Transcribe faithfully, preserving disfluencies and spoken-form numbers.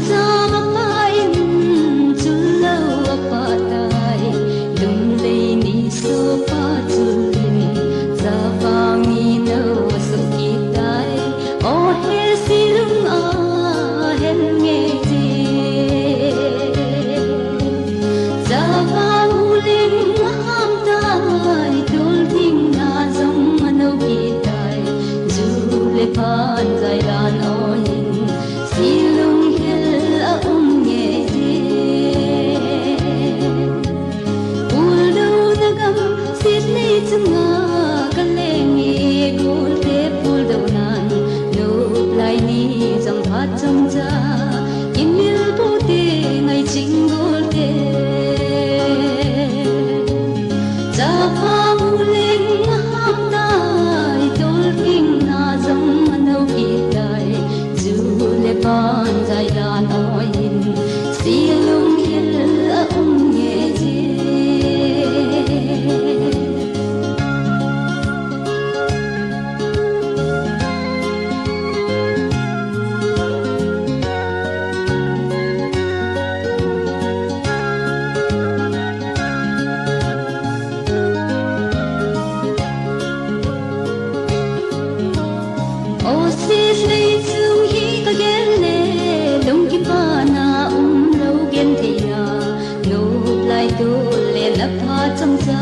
Java pa in chul lou a pha tai, lunglei ni sopa chul in, Java mi nou a soh kit tai, o he silung a hen nge che. Java u leng a ham tai, tol thing na jong a nou kit tai, ju le pan jai dan o hin, silung hel a um nge che. Puldouna gam Sydney chunga ka leng e, golte puldounan, nuplai ni jong phat chomcha, kimil pou te ngai ching golte. Java u leng a ham tai, tol thing na jong a nou kit tai, ju le pan jai dan o hin, silung hel a um nge che. Aussies lei chung hi ka gel le, lungkipana um lou genthei a, nuplai tol le na phat chomcha,